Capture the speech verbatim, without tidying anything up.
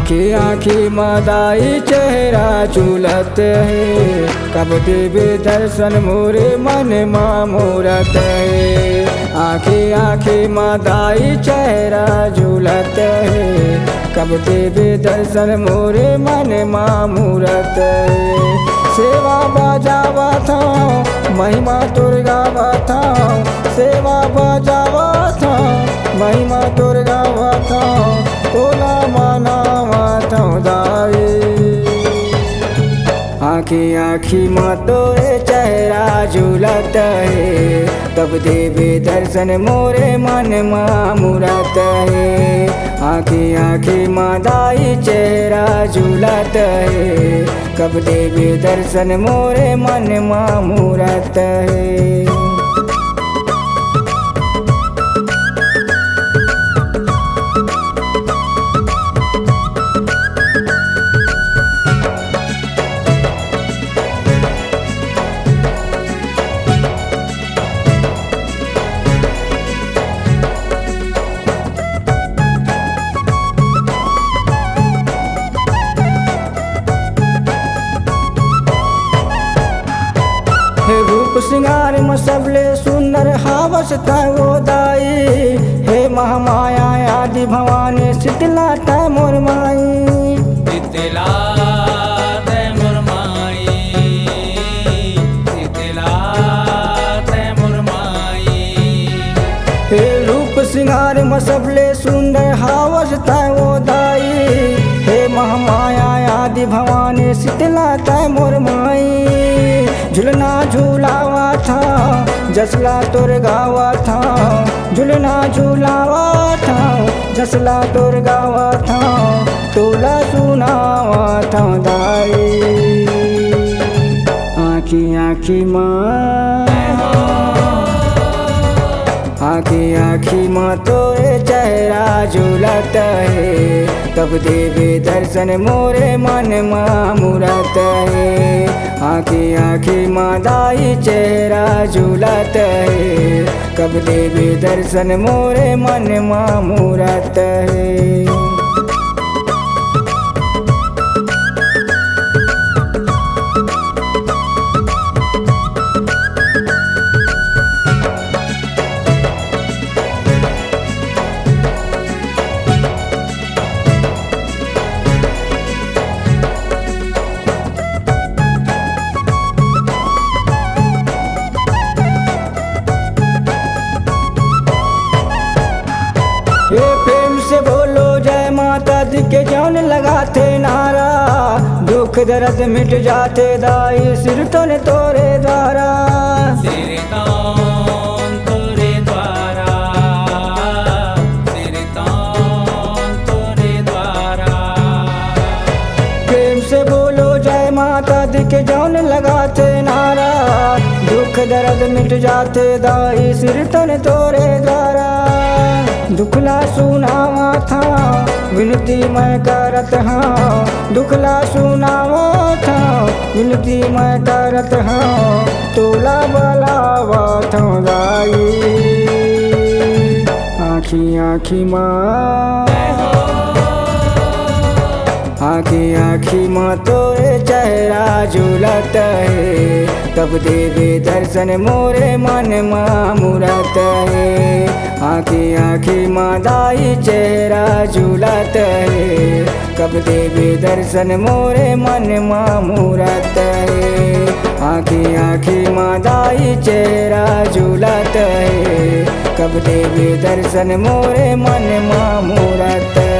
आँखी आँखी मा दाई चेहरा झूलत हे, कब देबे दर्शन मोरे मन मा मूरत हे। आँखी आँखी मा दाई चेहरा झूलत हे, कब देबे दर्शन मोरे मन मा मूरत हे। सेवा बजावत हँव, महिमा तोर गावत हँव, सेवा बजावत हँव, महिमा तोर गावत हँव, तोला मनावत हँव दाई। आँखी आँखी मा तोरे चेहरा झूलत हे, कब देबे दर्शन मोरे मन मा मूरत हे। आँखी आँखी मा दाई चेहरा झूलत हे, कब देबे दर्शन मोरे मन मा मूरत हे। हे रूप सिंगार म सबले सुंदर हावस तैं ओ दाई, हे महामाया आदि भवानी शीतला तैं मोर माई। शीतला तैं मोर माई, शीतला तैं मोर माई। हे रूप सिंगार म सबले सुंदर हावस तैं ओ दाई, हे महामाया आदि भवानी शीतला तैं मोर माई। झुलना झुलावत हँव, जसला तोर गावत हँव, झुलना झुलावत हँव, जसला तोर गावत हँव, तोला सुनावत हँव दाई। आँखी आँखी मा, आँखी आँखी मा तोरे चेहरा झूलत हे, कब देबे दर्शन मोरे मन मा मूरत हे। आँखी आँखी मा दाई चेहरा झूलत हे, कब देबे दर्शन मोरे मन मा मूरत हे। ए प्रेम से बोलो जय माता दी के जौन लगाथे नारा, दुख दर्द मिट जाथे दाई सिरतोन तोरे द्वारा। सिरतोन तोरे द्वारा, सिरतोन तोरे द्वारा। प्रेम से बोलो जय माता दी के जौन लगाथे नारा, दुख दर्द मिट जाथे दाई सिरतोन तोरे द्वारा। दुखला सुनावत हँव, विनती मैं करत हँव, दुखला सुनावत हँव, विनती मैं करत हँव, तोला बलावत हँव दाई। आँखी आँखी मा, आँखी आँखी मा तोरे चेहरा झूलत हे, कब देबे दर्शन मोरे मन मा मूरत हे। आँखी आँखी मा दाई चेहरा झूलत हे, कब देबे दर्शन मोरे मन मा मूरत हे। आँखी आँखी मा दाई चेहरा झूलत हे, कब देबे दर्शन मोरे मन मा मूरत हे।